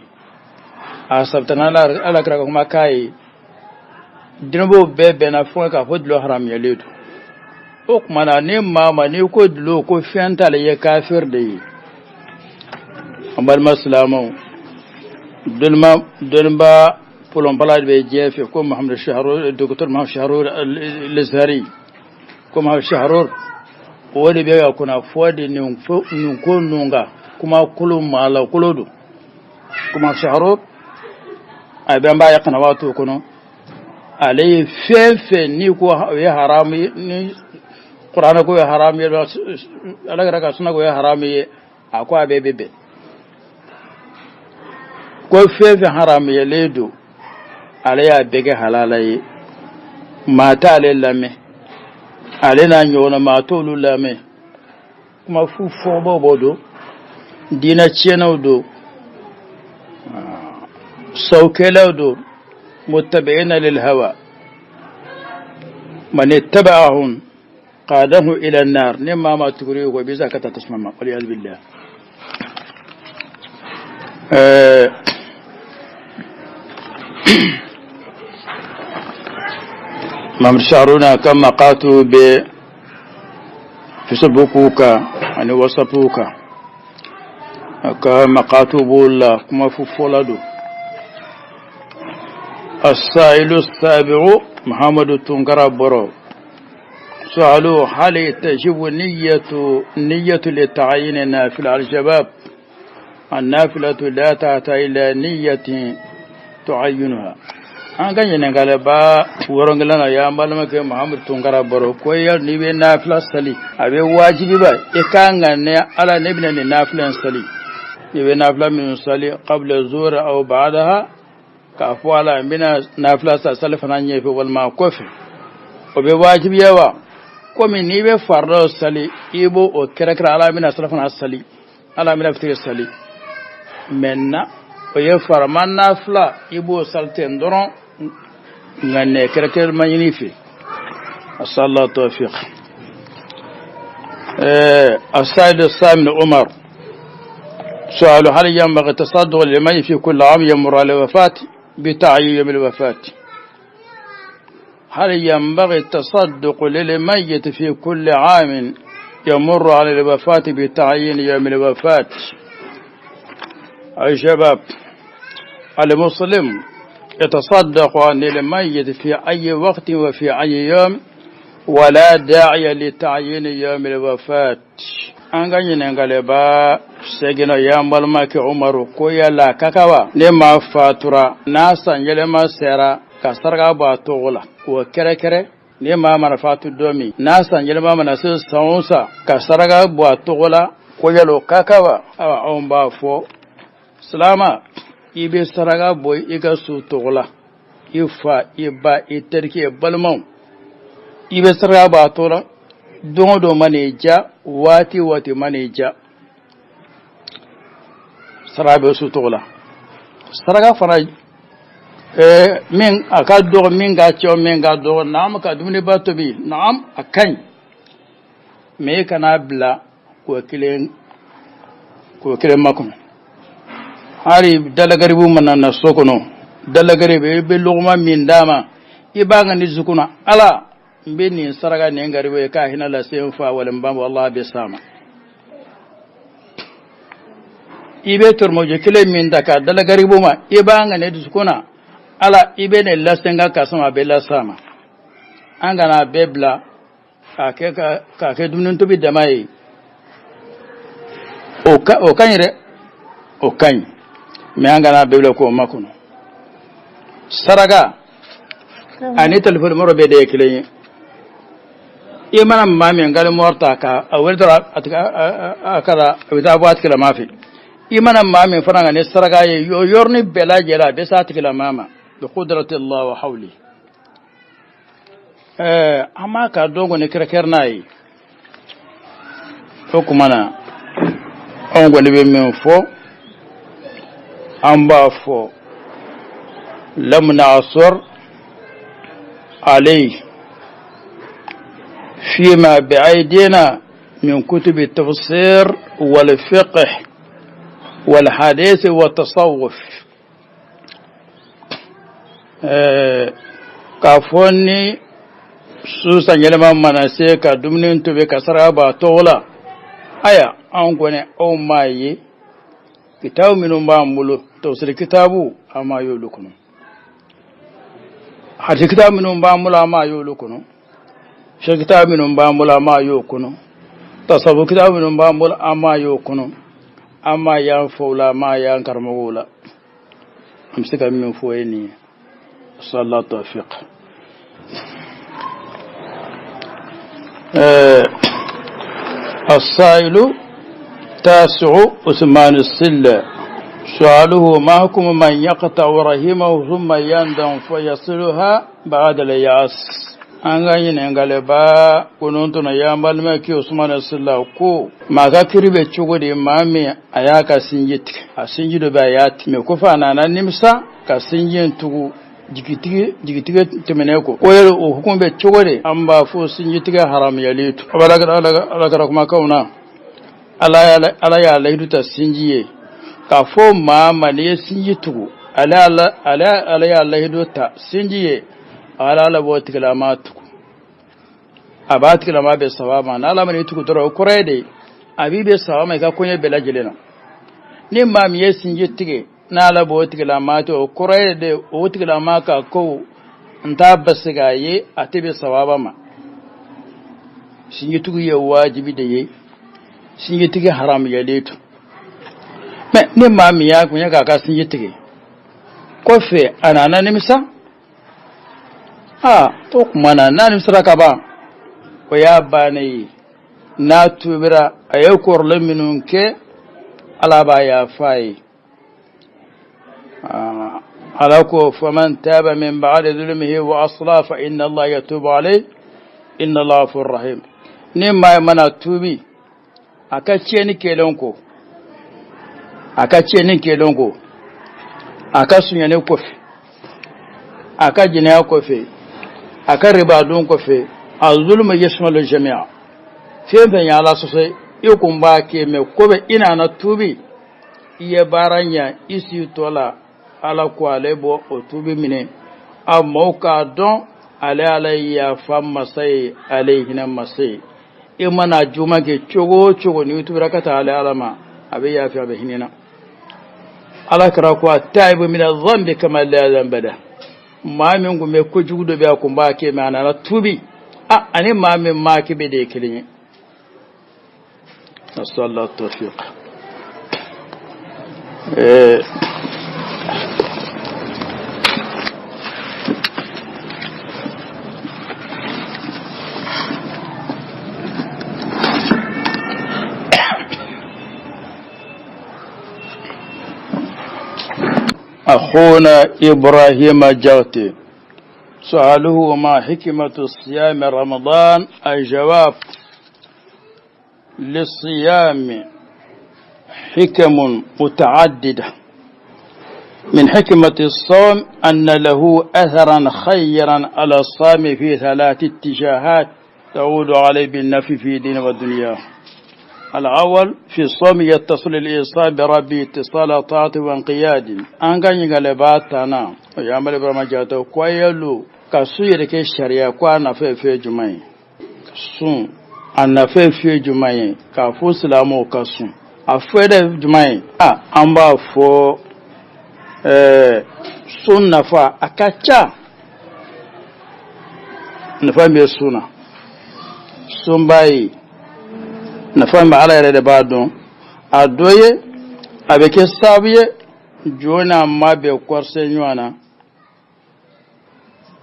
a sabatira ni Ala kɛra ka kumakan ye, dɔnnibaw bɛɛ bɛnna fɔ k'a fɔ dulɔ haramuyalen don. O tuma na, ni maa ma n'i ko dulɔ ko fɛn t'a la, i ye kafiri de ye. An balima silamɛw, dɔnniba polonpala de bɛ diɲɛ fɛ ko Mahamadu Shaharur, docteur Mahamadu Shaharur Lezari, ko Mahamadu Shaharur O de bɛ ka kunnafoni di nin ko ninnu kan. Kuma kolo maa la kolo don, kuma saharo a bɛ n b'a ye kanawaatu kɔnɔ. Ale ye fɛn fɛn n'i ko o ye haramu ye, ni kuranɛ ko ye haramu ye, Ala kira ka suna ko ye haramu ye, a ko a bɛɛ bɛ bɛn. Ko fɛn fɛn haramuyalen don, ale y'a bɛɛ kɛ halala ye. Maa t'ale lamɛn, ale n'a ɲɔgɔnna maa t'olu lamɛn. Kuma fu fɔbaw b'o don, diinɛ tiɲɛnaw don, sawkɛlaw don, muttabi'ina lil hawa, man ittaba'ahum qadahu ila an-nar. Ni maa ma tuguri ko bisa ka taa tasuma ma, wal iyad billah. Mamadu Saruna ka maqatu bɛ Facebook kan ani WhatsApp kan. A ka maqatu b'o la, kuma fɔla don. Asailu sabi'u, Muhammadu Tunkara bɔrɔ su'alu hal tajibu niyyatu li ta'yin nafila al-shabab an-nafilatu la ta'ta ila niyyatin tu'ayyinuha. An ka ɲininkali ba wɔrɔnkelen na, y'an balimakɛ Muhammadu Tunkara bɔrɔ ko yali n'i bɛ nafila sali, a bɛ wajibi ba i kan ka ne Ala ne bɛna nin nafila in sali, i bɛ nafila minnu sali qabla zuhri aw ba'daha, k'a fɔ Ala n bɛna nafila sa sali fana ɲɛfɛ walima kɔfɛ, o bɛ wajibiya wa? Komi n'i bɛ farida sali, i b'o o kɛrɛkɛrɛ, Ala bɛna sali fana sali, Ala bɛna fitiri sali. Maintenant o ye farama nafila, i b'o sali ten dɔrɔn, nka nɛ kɛrɛkɛrɛ ma ɲini fɛ. Asallahu tawfiq. السائل الثامن عمر سؤال هل ينبغي التصدق لمن في كل عام يمر على الوفاة بتعيين يوم الوفاة؟ هل ينبغي التصدق للميت في كل عام يمر على الوفاة بتعيين يوم الوفاة؟ أي شباب، المسلم يتصدق عن الميت في أي وقت وفي أي يوم، ولا داعي لتعيين يوم الوفاة. An ka ɲininkali ba seginna, y'an balimakɛ Umaru ko yala ka kan wa, ne ma fatura n'a san yɛlɛma sera, ka saraka bɔ a tɔgɔ la k'o kɛrɛkɛrɛ? Ne maa mana fatu don min, n'a san yɛlɛma mana se san o san, ka saraka bɔ a tɔgɔ la, ko yala o ka kan wa? Awa, anw b'a fɔ silama, i bɛ saraka bɔ i ka so tɔgɔ la, i fa, i ba, i terikɛ, i balimaw, i bɛ saraka bɔ a tɔgɔ la don o don man'i ja, waati o waati man'i ja, saraka bɛ so tɔgɔ la. Saraka fana min a ka dɔgɔ, min ka ca, min ka dɔgɔ, naam, ka dumuniba tobi, naam, a ka ɲi, mais i kana bila k'o kelen makɔnɔ. Hali dalagaribu mana na so kɔnɔ, dalagaribu, i bɛ lɔgɔma min d'a ma, i b'a ka ni dusukun na, Ala, n bɛ nin saraka nin garibu ye k'a hinɛ lase n fa wala n ba, walahi a bɛ s'a ma. I bɛ tɔrɔmɔjɔ kelen min ta k'a dala garibu ma, i b'a ŋaniya dusukun na, Ala, i bɛ nin lase n ka karisa ma, a bɛ lase a ma. An kana a bɛɛ bila k'a kɛ dumuni tobi dama ye. O ka o ka ɲi dɛ, o ka ɲi, mais an kana a bɛɛ bila k'o makɔnɔ. Saraka ani telefɔni mɔrɔ bɛɛ de ye kelen ye. I mana maa min ka mɔri ta ka a wele dɔrɔn, a tigi a kɛra a bɛ taa bɔ a tigilama fɛ. I mana maa min fana ka ni saraka ye, o yɔrɔnin bɛɛ lajɛlen a bɛ s'a tigilama ma bi qudrati Allah wa hawli. An b'a ka dɔn kɔni kɛrɛkɛrɛ n'a ye. O tuma na, anw kɔni bɛ min fɔ, an b'a fɔ lam na'sur alayhi فيما بأيدينا من كتب التفسير والفقه والحديث والتصوف. K'a fɔ ni su san yɛlɛma mana se ka dumuni tobi ka saraka bɔ a tɔgɔ la, aya, anw kɔni anw m'a ye kitabu minnu b'an bolo, tafsiri kitabu, an m'a ye olu kɔnɔ, hadisi kitabu minnu b'an bolo, an m'a ye olu kɔnɔ, fiqh kitabu minnu b'an bolo, an m'a ye o kɔnɔ. Tasawu kitabu minnu b'an bolo, an m'a y'o kɔnɔ, an m'a y'an faw la, an m'a y'an karamɔgɔw la. An bɛ se ka min fɔ ye nin ye. Sallallahu tawfiq. السائل تاسع عثمان السلة، سؤاله: ما حكم من يقطع رحمه ثم يندم فيصلها بعد اليأس؟ An ka ɲininkaliba kɔnɔntɔnna y'an balimakɛ Usman Sila ko maa ka kiri bɛ cogo di, maa min a y'a ka sinji tigɛ, a sinji dɔ bɛ a y'a tigɛ, kɔfɛ a nana nimisa ka sinji in tugu jigitigɛ jigitigɛ tɛmɛnen kɔ, ko yɛrɛ o hukumu bɛ cogo di? An b'a fɔ sinjitigɛ haramuyalen to ala kira kumakanw na. Ala y'a layidu ta sinji ye k'a fɔ maa ma n'i ye sinji tugu, ale ala y'a layidu ta sinji ye, ala b'o tigilama tugu, a b'a tigilama bɛ saba ma. N'ala ma n'i tugu dɔrɔn, o kɔrɔ ye de a b'i bɛ saba ma i ka koɲɛ bɛɛ lajɛlen na. Ni maa min ye sinji tigɛ, n'ala b'o tigilama to, o kɔrɔ ye de o tigilama ka kow n t'a basigi a ye, a tɛ bɛ sababa ma. Sinjitugu ye wajibi de ye, sinjitigi haramuyalen to. Mɛ ni maa min y'a kunya k'a ka sinji tigɛ, kɔfɛ a nana nimisa, aa, o tuma na n'a nimisara ka ban, o y'a bannen ye. N'a tubira, a ye kɔrɔlen minnu kɛ, Ala b'a yafa a ye. Ala ko: faman taba min ba'di zulmihi wa aslaha fa inna Allah yatubu alayhi, inna Allah ghafurur rahim. Ni maa mana tubi a ka tiɲɛni kɛlen kɔ, a ka tiɲɛni kɛlen kɔ, a ka sunyani kɔfɛ, a ka jɛnɛya kɔfɛ, a ka riba dun kɔfɛ, a zulmu yashmalu jami'a, fɛn fɛn ye Ala sɔsɔ, i kun b'a kɛ, mɛ ko bɛ i nana tubi, i ye baara ɲɛ i si tɔ la, Ala ko ale bɔ o tubi minɛ. A maaw k'a dɔn ale Ala ye yafa masa ye, ale ye hinɛ masa ye. I mana juguman kɛ cogo o cogo, n'i tubira ka taa ale Ala ma, a bɛ yafa, a bɛ hinɛ na. Ala kira ko: attaibu mina dhanbi kama la dhanba lah. Maa min kun bɛ kojugu dɔ bɛ, a kun b'a kɛ, mɛ a nana tubi, a ani maa min m'a kɛ bɛ de ye kelen ye. Nasallahu tawfiq. أخونا إبراهيم جوتي، سؤاله: ما حكمة صيام رمضان؟ الجواب: للصيام حكم متعددة. من حكمة الصوم أن له أثرا خيرا على الصام في ثلاث اتجاهات تعود عليه بالنفع في دين والدنيا. الأول: في الصوم يتصل الإنسان بربه اتصال طاعة وانقياد. An ka ɲininkaliba tanna o y'an Ibrahima Jatɔ ko yelu ka sun yɛrɛ kɛ sariya ko a nafa ye fɛn jumɛn ye? Sun a nafa ye fɛn jumɛn ye? K'a fɔ silamɛw ka sun, a fɛɛrɛ jumɛn ye? A an b'a fɔ sun nafa a ka ca. Nafa min bɛ sun na, sun b'a ye nafa min bɛ, Ala yɛrɛ de b'a dɔn. A dɔ ye, a bɛ kɛ sababu ye jɔn n'a ma bɛ kɔrɔsɛ ɲɔgɔn na.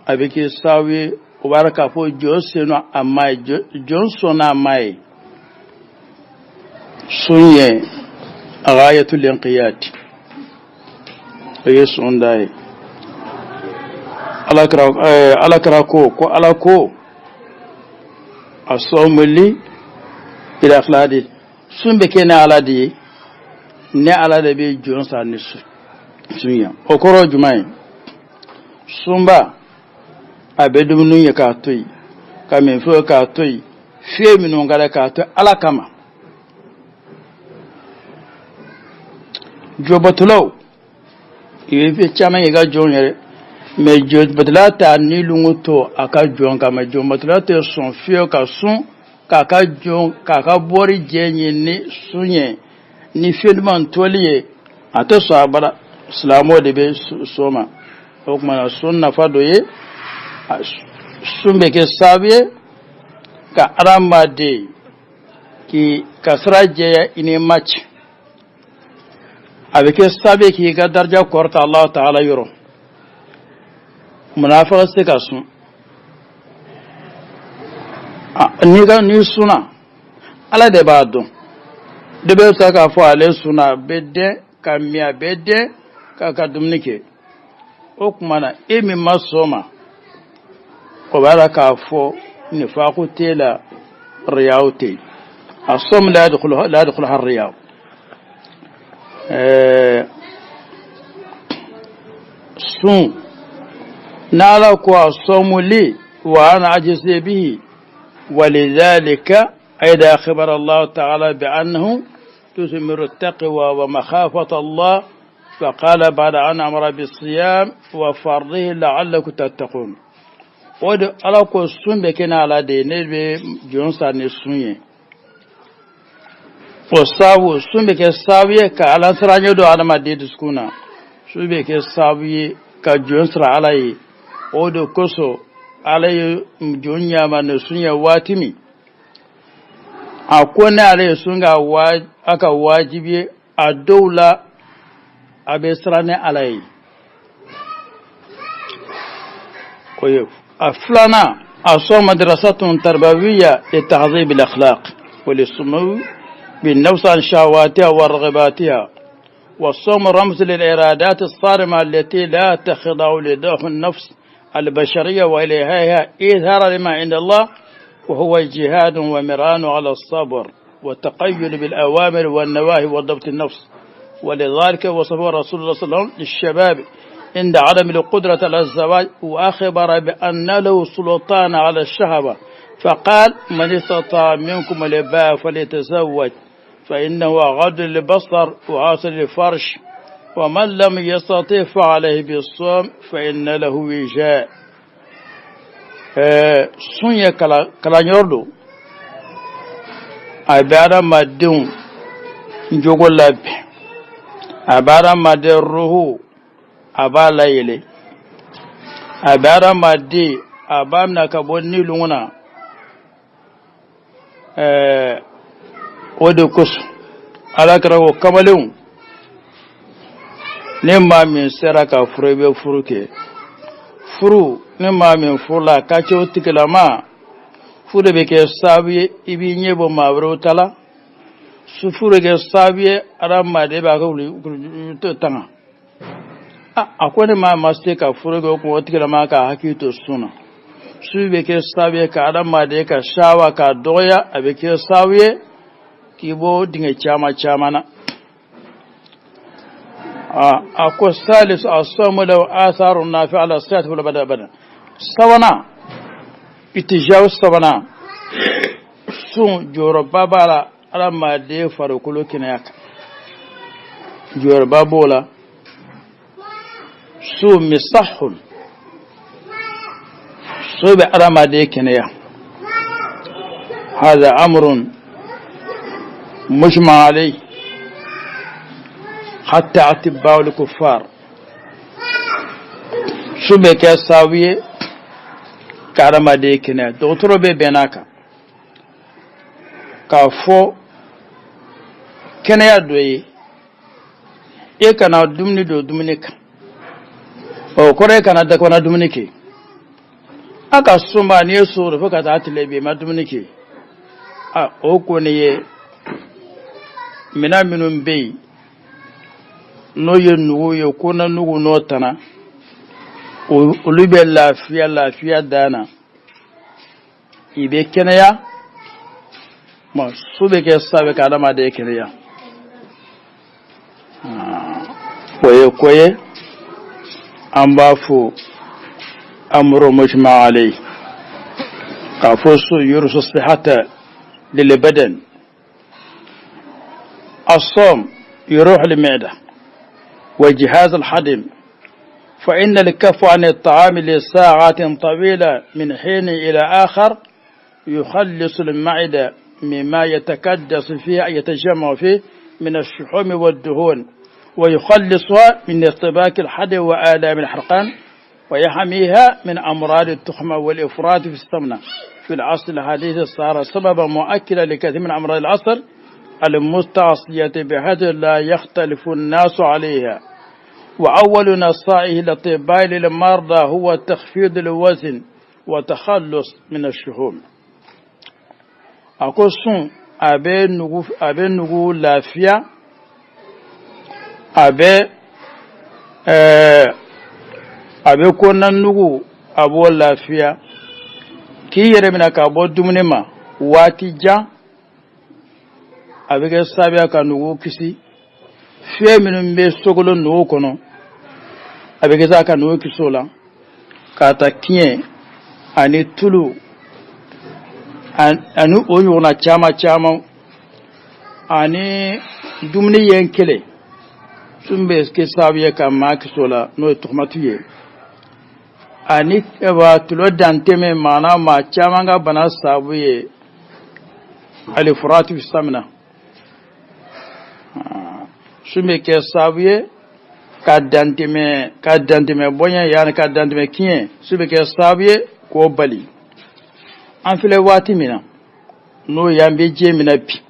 A bɛ kɛ sababu ye, o b'a k'a fɔ jɔn senu a ma ye, jɔn sɔnna a ma ye. Sun ye ghayatul inqiyad, o ye sun da ye. Ala kira ko Ala ko: as-sawmu li, ila akhir. Sun bɛ kɛ ne Ala de ye, ne Ala de bɛ jɔn sa ni sun ye. O kɔrɔ jumɛn ye? Sunba a bɛ dumuni ye k'a to yen, ka min fɛn k'a to yen, fiyɛ minnu ka k'a to Ala kama. Jɔbatulaw, i bɛ fɛn caman k'i ka jɔn yɛrɛ, mɛ jɔbatula t'a ni lungu to a ka jɔn kama. Jɔnbatula tɛ sɔn fiyewu ka sun k'a ka jɔn k'a ka bɔri jɛ ɲini ni sun ye, ni fɛn duman toli ye, a tɛ sɔn a bara. Silamɛw de bɛ sɔn ma. O tuma na sun nafa dɔ ye, sun bɛ kɛ sababu ye ka adamaden K'i ka sira jɛya i ni ma cɛ, a bɛ kɛ sababu ye k'i ka daraja kɔrɔta Alahu taala yɔrɔ. Munafiki se ka sun. N'i ka n'i sunna, Ala de b'a dɔn. De bɛ se k'a fɔ ale sunna, a bɛ dɛn ka min, a bɛ dɛn ka dumuni kɛ. O tuma na, e min ma sɔn ma, o b'a la k'a fɔ nifaku t'e la, riyaw tɛ yen. الصوم لا يدخلها الرياء. Sun n'Ala ko الصوم لي وأنا أجزي به. ولذلك أيضا أخبر الله تعالى بأنه تثمر التقوى ومخافة الله، فقال بعد أن أمر بالصيام وفرضه: لعلكم تتقون. O de Ala ko sun bɛ kɛ n'Ala de ye, ne bɛ jɔn sa ni sun ye. O sababu, sun bɛ kɛ sababu ye ka Ala siranɲɛ don adamaden dusukun na. Sun bɛ kɛ sababu ye ka jɔn sira Ala ye. O de kosɔn Ala ye jɔn ɲama ni sun ye waati min, a ko ne ale ye sun ka a ka wajibi ye. A dɔw la, a bɛ siran ni Ala ye. O ye a filanan. الصوم مدرسة تربوية لتهذيب الأخلاق وللسمو بالنفس عن شهواتها ورغباتها. والصوم رمز للإرادات الصارمة التي لا تخضع لضعف النفس البشرية وإلهائها إيثارا لما عند الله، وهو جهاد ومران على الصبر والتقيد بالأوامر والنواهي وضبط النفس. ولذلك وصفه رسول الله صلى الله عليه وسلم للشباب عند عدم القدرة على الزواج، وأخبر بأن له سلطان على الشهوة، فقال: من استطاع منكم الباءة فليتزوج، فإنه أغض للبصر وأحصن للفرج، ومن لم يستطع فعليه بالصوم فإن له وجاء. Sun ye kalanyɔrɔ don. A bɛ adamadenw jogo labɛn, a bɛ adamaden ruhu, a b'a layɛlɛ, a bɛ adamaden, a b'a minɛ ka bɔ nilungu na. O de kosɔn Ala kɛra ko kamalenw, ni maa min sera ka furu, i bɛ furu kɛ. Furu, ni maa min furula ka cɛ, o tigilama furu de bɛ kɛ sababu ye i b'i ɲɛ bɔ maa wɛrɛw ta la. Furu bɛ kɛ sababu ye adamaden b'a ka wuli tanga. A ko ni maa ma se ka furu kɛ, o kuma o tigilama ka hakili to sun na. Su bɛ kɛ sababu ye ka adamaden ka sawa k'a dɔgɔya, a bɛ kɛ sababu ye k'i bɔ dingɛ caman caman na. A ko ثالث الصوم له آثار نافعة على الصحة والبدن. Sabanan, itijaw sabanan, sun jɔyɔrɔba b'a la adamaden farikolo kɛnɛya kan, jɔyɔrɔba b'o la. Sun misahun, sun bɛ adamaden kɛnɛya. هذا أمر مجمع عليه حتى أطباء الكفار. Sun bɛ kɛ sababu ye ka adamaden kɛnɛya. Dɔgɔtɔrɔ bɛ bɛn n'a kan k'a fɔ kɛnɛya dɔ ye e kana dumuni don dumuni kan, o kɔrɔ e kana dakɔnɔ dumuni kɛ. A ka sunba, n'i ye sogo fo ka taa tile bi i ma dumuni kɛ, a o kɔni ye minɛn minnu bɛ yen n'o ye nugu ye, ko na nugu n'o tana, olu bɛ lafiya, lafiya dan na, i bɛ kɛnɛya ma. Sun bɛ kɛ sababu ye ka adamaden kɛnɛya. O ye ko ye an b'a fɔ أمر مجمع عليه k'a fɔ sun يورث الصحة للبدن. الصوم يروح المعدة وجهاز الهضم، فإن الكف عن الطعام لساعات طويلة من حين إلى آخر يخلص المعدة مما يتكدس فيها، يتجمع فيه من الشحوم والدهون، ويخلصها من ارتباك الهضم وآلام الحرقان، ويحميها من أمراض التخمة والإفراط في السمنة. في العصر الحديث صار سببا مؤكدا لكثير من أمراض العصر المستعصية بحيث لا يختلف الناس عليها. وأول نصائح الأطباء للمرضى هو تخفيض الوزن وتخلص من الشحوم. A ko sun a bɛ nugu, a bɛ nugu lafiya, a bɛ kɔnɔna nugu, a b'o lafiya, k'i yɛrɛ minɛ ka bɔ dumuni ma waati jan, a bɛ kɛ sababu ka nugu kisi. Fiɲɛ minnu bɛ sogolo nugu kɔnɔ, a bɛ kɛ sababu ka nugu kisi o la, k'a ta kiɲɛ ani tulu ani o ɲɔgɔnna caman caman, ani dumuni yen kelen. Sun bɛ kɛ sababu ye ka maa kisi o la, n'o ye tɔgɔmatu ye, ani wa tulo dantɛmɛ. Maana maa caman ka bana sababu ye alifuratu samina. Sun bɛ kɛ sababu ye ka dantɛmɛ bonya, yaani ka dantɛmɛ kiɲɛ. Sun bɛ kɛ sababu ye k'o bali. An filɛ waati min na, n'o y'an bɛ diɲɛ min na bi,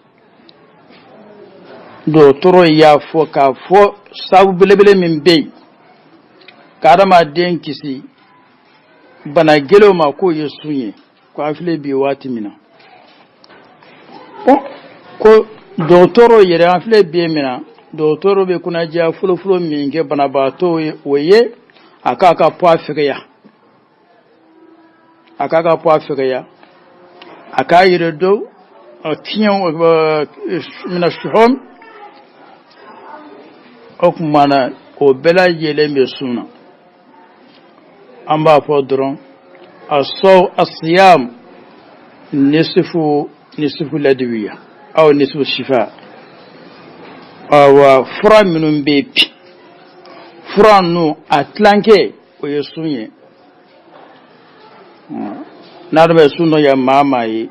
dɔgɔtɔrɔ y'a fɔ k'a fɔ sababu belebele min bɛ yen ka adamaden kisi bana gɛlɛnw ma, k'o ye sun ye. Ko an filɛ bi waati min na, ko dɔgɔtɔrɔ yɛrɛ, an filɛ bi min na, dɔgɔtɔrɔ bɛ kunnadiya fɔlɔfɔlɔ min kɛ banabaatɔ ye, o ye a k'a ka poids fɛgɛya, a k'a ka poids fɛgɛya, a k'a yɛrɛ dɔn fiɲɛ mina suhum. O tuma na, o bɛɛ lajɛlen bɛ sun na. An b'a fɔ dɔrɔn asɔw asiyam nisifu ladiwiya aw nisifu shifa. Awa, fura minnu bɛ yen bi, fura ninnu a tilankɛ, o ye sun ye. N'a dun bɛ sun dɔ ya maa maa ye,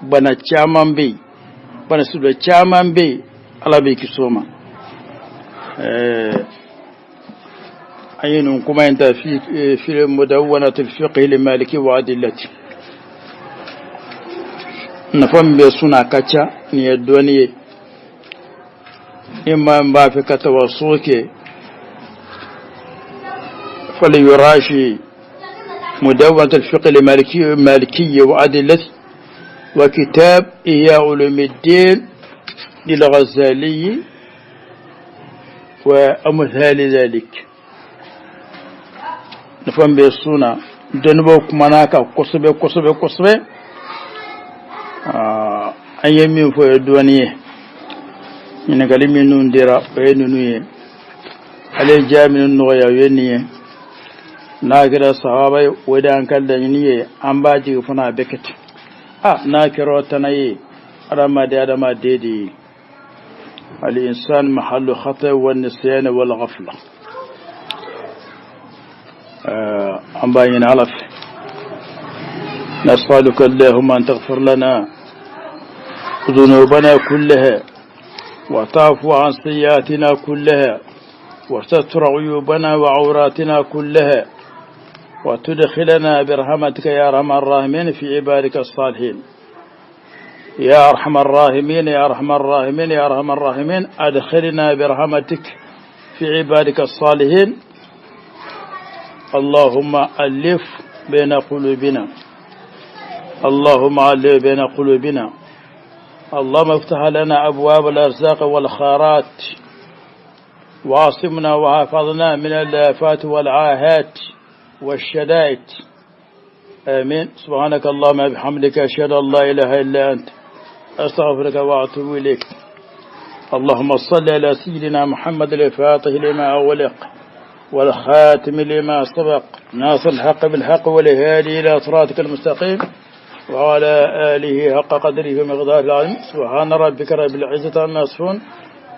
bana caman bɛ yen, bana suguya caman bɛ yen, Ala b'i kisi o ma. An ye nin kuma in ta fi mudawwanati fiqh maliki wa adillati. Nafa min bɛ sun na, a ka ca. Nin ye dɔɔni ye. Ni maa min b'a fɛ ka tawasu kɛ, فليراجع مدونة الفقه المالكية وأدلته وكتاب إحياء علوم الدين للغزالي وأمثال ذلك. Nafa min bɛ sun na, dɔnnibaaw kumana a kan kosɛbɛ kosɛbɛ kosɛbɛ. An ye min fɔ, o ye dɔɔni ye. Ɲininkali minnu dira, o ye ninnu ye. Ale ye jaabi minnu nɔgɔya, o ye nin ye. N'a kɛra sahaba ye, o de y'an ka laɲini ye. An b'a jigi fana a bɛ kɛ ten. A n'a kɛra o tana ye, adamaden adamaden de ye. الإنسان محل خطأ والنسيان والغفلة. An b'a ɲini Ala fɛ. نسألك اللهم أن تغفر لنا ذنوبنا كلها، وتعفو عن سيئاتنا كلها، وتستر عيوبنا وعوراتنا كلها، وتدخلنا برحمتك يا أرحم الراحمين في عبادك الصالحين. يا أرحم الراحمين، يا أرحم الراحمين، يا أرحم الراحمين، أدخلنا برحمتك في عبادك الصالحين. اللهم ألف بين قلوبنا، اللهم ألف بين قلوبنا. اللهم افتح لنا أبواب الأرزاق والخيرات، واعصمنا وحفظنا من الآفات والعاهات والشدائد. آمين. سبحانك اللهم بحمدك، أشهد أن لا إله إلا أنت، أستغفرك وأتوب إليك. اللهم صل على سيدنا محمد الفاتح لما أغلق، والخاتم لما سبق، ناصر الحق بالحق، والهادي إلى صراطك المستقيم، وعلى آله حق قدره ومقداره العظيم. سبحان ربك رب العزة عما يصفون.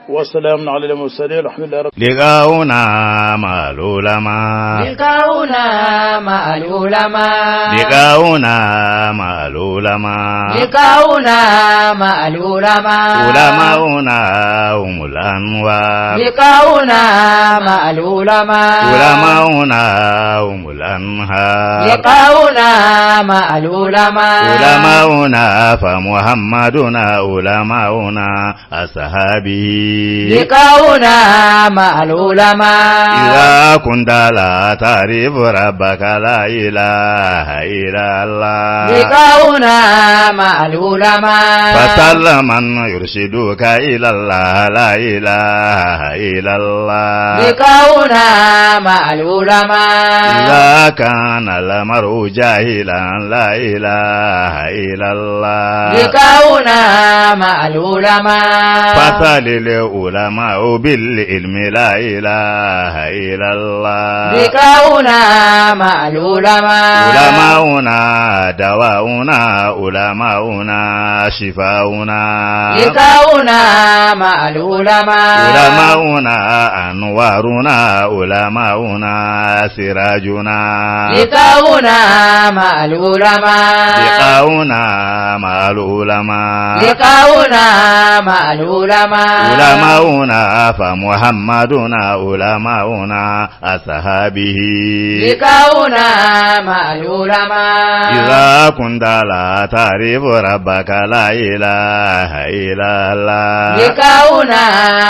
وسلام على المرسلين الحمد لله رب. لقاؤنا مع العلماء، لقاؤنا مع العلماء، لقاؤنا مع العلماء، لقاؤنا مع العلماء، علماؤنا هم الأنوار، لقاؤنا مع العلماء، علماؤنا هم الأنهار، لقاؤنا مع العلماء، علماؤنا فمحمدنا علماؤنا أصحابه، لقاؤنا مع العلماء. إذا كنت لا تعرف ربك لا إله إلا الله، لقاؤنا مع العلماء، فسل من يرشدك إلى الله لا إله إلا الله، لقاؤنا مع العلماء. إذا كان المرء جاهلا لا إله إلا الله، لقاؤنا مع العلماء، فسل العلماء بالعلم لا إله إلا الله، لقاؤنا مع العلماء، علماؤنا دواؤنا، علماؤنا شفاؤنا، لقاؤنا مع العلماء، علماؤنا أنوارنا، علماؤنا سراجنا، لقاؤنا مع العلماء، لقاؤنا مع العلماء، لقاؤنا مع العلماء، علماؤنا فمحمدنا علماؤنا أصحابه، لقاؤنا مع العلماء. إذا كنت لا تعرف ربك لا إله إلا الله، لقاؤنا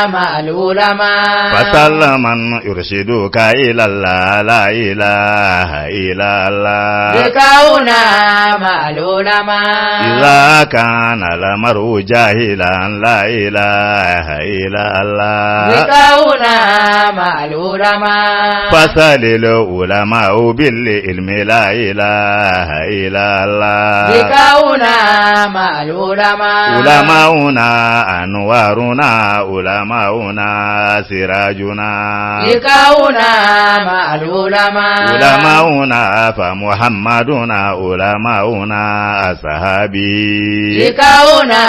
مع العلماء، فسل من يرشدك إلى الله لا إله إلا الله، لقاؤنا مع العلماء. إذا كان المرء جاهلا لا إله إلا الله، لقاؤنا مع العلماء، فسل العلماء بالعلم لا إله إلا الله، لقاؤنا مع العلماء، علماؤنا أنوارنا، علماؤنا سراجنا، لقاؤنا مع العلماء، علماؤنا فمحمدنا علماؤنا أصحابه، لقاؤنا.